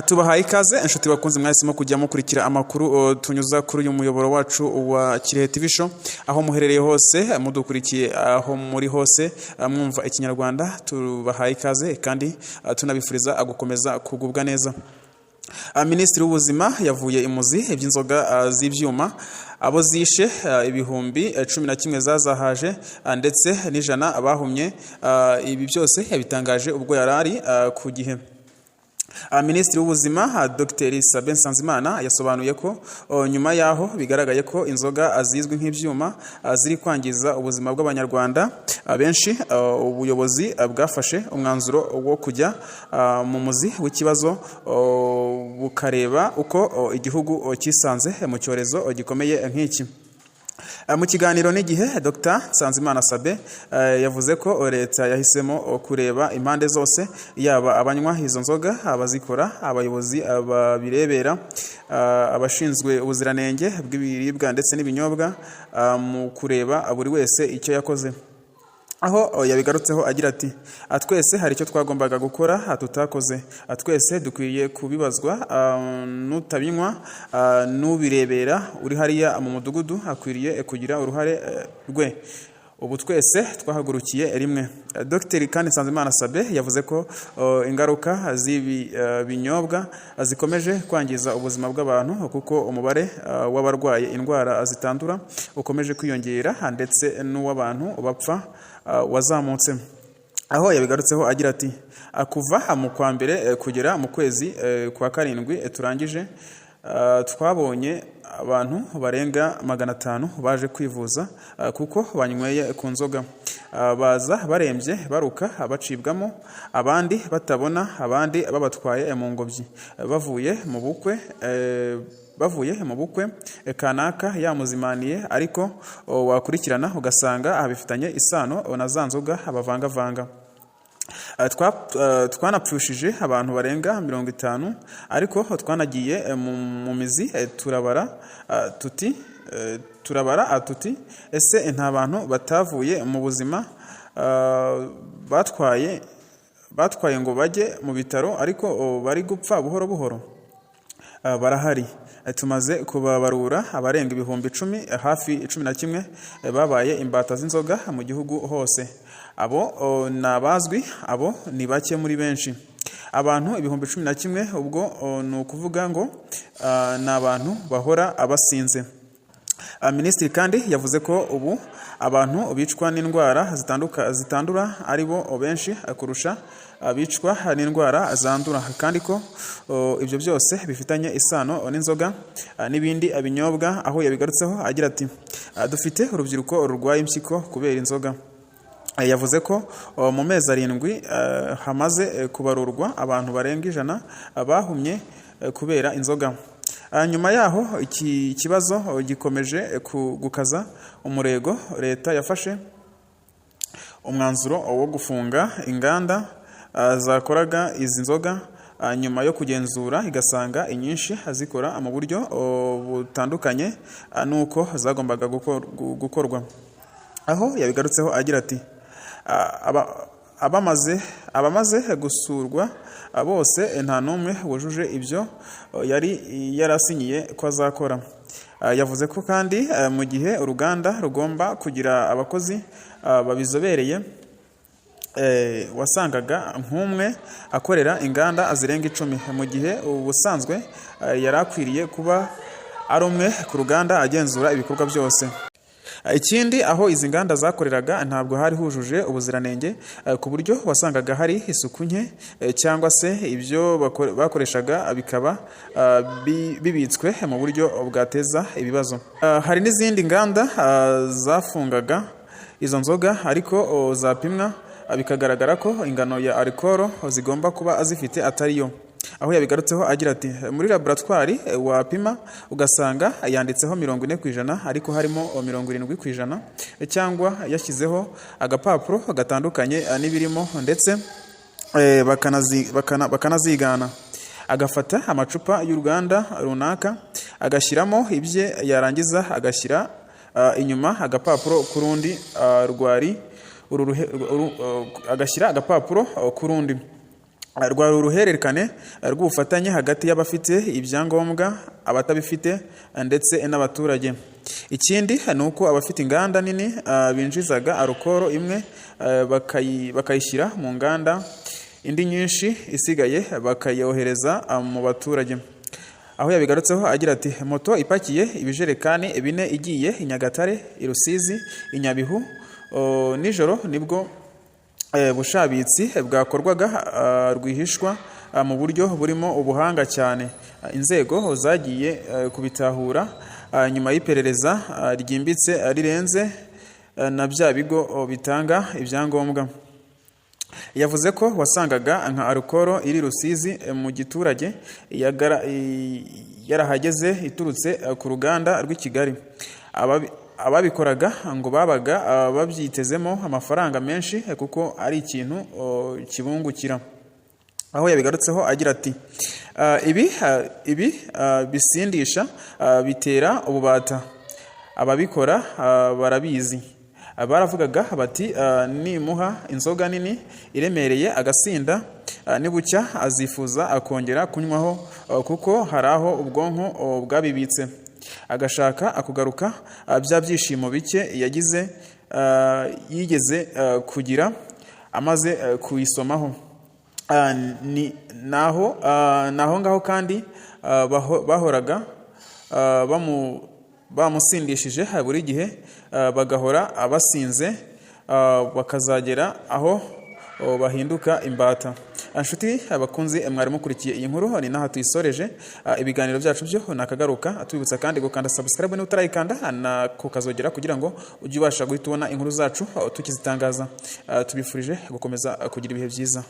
Tubahaye ikaze, inshuti bakunze mwahisemo kujya mukurikira amakuru tunyuza kuri uyu muyoboro wacu wa Kirehe TV Show. Aho muherereye hose, mudukurikiye aho muri hose, mwumva Ikinyarwanda, tubahaye ikaze kandi tunabifuriza gukomeza kugubwa neza. Minisitiri w'Ubuzima yavuye imuzi iby'inzoga z'ibyuma, abo zishe 11,000 zazahaje ndetse n'100 bahumye. Ibi byose yabitangaje ubwo yari ari ku gihe. Minisitiri w'Ubuzima, Dr Sabin Nsanzimana, yasobanuye ko nyuma y'aho bigaragaye ko inzoga zizwi nk'ibyuma ziri kwangiza ubuzima bw'Abanyarwanda benshi, ubuyobozi bwafashe umwanzuro wo kujya mu muzi w'ikibazo, bukareba uko igihugu cyisanze mu cyorezo gikomeye nk'iki. Mu kiganiro n'Igihe, Dr Nsanzimana Sabin yavuze ko leta yahisemo kureba impande zose, yaba abanywa izo nzoga, abazikora, abayobozi babirebera, abashinzwe ubuziranenge bw'ibiribwa ndetse n'ibinyobwa, mu kureba buri wese icyo yakoze. Aho yabigarutseho agira ati: "Twese hari icyo twagombaga gukora tutakoze. Twese dukwiye kubibazwa. N'utabinywa, n'ubirebera uri hariya mu mudugudu akwiriye kugira uruhare rwe. Ubu twese twahagurukiye rimwe." Dr kandi Nsanzimana Sabin yavuze ko ingaruka z'ibi binyobwa zikomeje kwangiza ubuzima bw'abantu, kuko umubare w'abarwaye indwara zitandura ukomeje kwiyongera, ndetse n'uw'abantu bapfa wazamutse. Aho yabigarutseho agira ati: "Kuva mu kwa mbere kugera mu kwezi kwa karindwi turangije, twabonye abantu barenga 500 baje kwivuza kuko banyweye ku nzoga. Baza barembye, baruka, bacibwamo, abandi batabona, abandi babatwaye mu ngobyi bavuye mu bukwe kanaka yamuzimaniye, ariko wakurikirana ugasanga bifitanye isano na za nzoga bavangavanga. Twanapfushije abantu barenga 50, ariko twanagiye mu mizi, turabara tuti ese nta bantu batavuye mu buzima batwaye ngo bajye mu bitaro, ariko bari gupfa buhoro buhoro? Barahari. Tumaze kubabarura abarenga 10,000, hafi 11, babaye imbata z'inzoga mu gihugu hose. Abo ni abazwi, abo ni bake muri benshi. Abantu 11,000, ubwo ni ukuvuga ngo ni abantu bahora abasinze." Minisitiri kandi yavuze ko ubu abantu bicwa n'indwara zitandura ari bo benshi kurusha abicwa n'indwara zandura, kandi ko ibyo byose bifitanye isano n'inzoga n'ibindi binyobwa. Aho yabigarutseho agira ati: "Dufite urubyiruko rurwaye impyiko kubera inzoga." Yavuze ko mu mezi 7 hamaze kubarurwa abantu barenga 100 bahumye kubera inzoga. Nyuma yaho iki kibazo gikomeje gukaza umurego, leta yafashe umwanzuro wo gufunga inganda zakoraga izi nzoga, nyuma yo kugenzura igasanga inyinshi zikora mu buryo butandukanye n'uko zagombaga gukorwa. Aho yabigarutseho agira ati: "Abamaze gusurwa bose nta n'umwe wujuje ibyo yari yarasinyiye ko azakora." Yavuze ko kandi mu gihe uruganda rugomba kugira abakozi babizobereye, wasangaga nk'umwe akorera inganda zirenga 10, mu gihe ubusanzwe yari akwiriye kuba ari umwe ku ruganda agenzura ibikorwa byose. Ikindi, aho izi nganda zakoreraga ntabwo hari hujuje ubuziranenge, ku buryo wasangaga hari isuku nke, cyangwa se ibyo bakoreshaga bikaba bibitswe mu buryo bwateza ibibazo. Hari n'izindi nganda zafungaga izo nzoga, ariko zapimwa bikagaragara ko ingano ya alcool zigomba kuba zifite atari yo. Aho yabigarutseho agira ati: "Muri laboratwari wapima ugasanga yanditseho 40%, ariko harimo 70%, cyangwa yashyizeho agapapuro gatandukanye n'ibirimo, ndetse bakanazigana, agafata amacupa y'uruganda runaka agashyiramo ibye, yarangiza agashyira inyuma agapapuro k'urundi rwari agashyira agapapuro k'urundi." Rwari uruhererekane rw'ubufatanye hagati y'abafite ibyangombwa, abatabifite ndetse n'abaturage. Ikindi ni uko abafite inganda nini binjizaga alukoro imwe bakayishyira mu nganda, indi nyinshi isigaye bakayohereza mu baturage. Aho yabigarutseho agira ati: "Moto ipakiye ibijerekani 4 igiye i Nyagatare, i Rusizi, i Nyabihu nijoro, nibwo bushabitsi bwakorwaga rwihishwa mu buryo burimo ubuhanga cyane." Inzego zagiye kubitahura nyuma y'iperereza ryimbitse rirenze na bya bigo bitanga ibyangombwa. Yavuze ko wasangaga nka alukoro iri Rusizi mu giturage yarahageze iturutse ku ruganda rw'i Kigali. Ababikoraga ngo babaga babyitezemo amafaranga menshi kuko ari ikintu kibungukira. Aho yabigarutseho agira ati: "Ibi bisindisha bitera ububata, ababikora barabizi. Baravugaga bati 'Nimuha inzoga nini iremereye agasinda, nibucya azifuza akongera kunywaho, kuko hari aho ubwonko bwabibitse, agashaka akugaruka bya byishimo bike yagize yigeze kugira amaze kuyisomaho.'" Ni naho ngaho kandi bahoraga bamusindishije buri gihe, bagahora basinze, bakazagera aho bahinduka imbata. Nshuti abakunzi mwari mukurikiye iyi nkuru, ni naha tuyisoreje. Ibiganiro byacu byo nakagaruka. Tubibutsa kandi gukanda subscribe niba utarayikanda, na kukazogera kugira ngo ujye ubasha guhita ubona inkuru zacu tukizitangaza. Tubifurije gukomeza kugira ibihe byiza.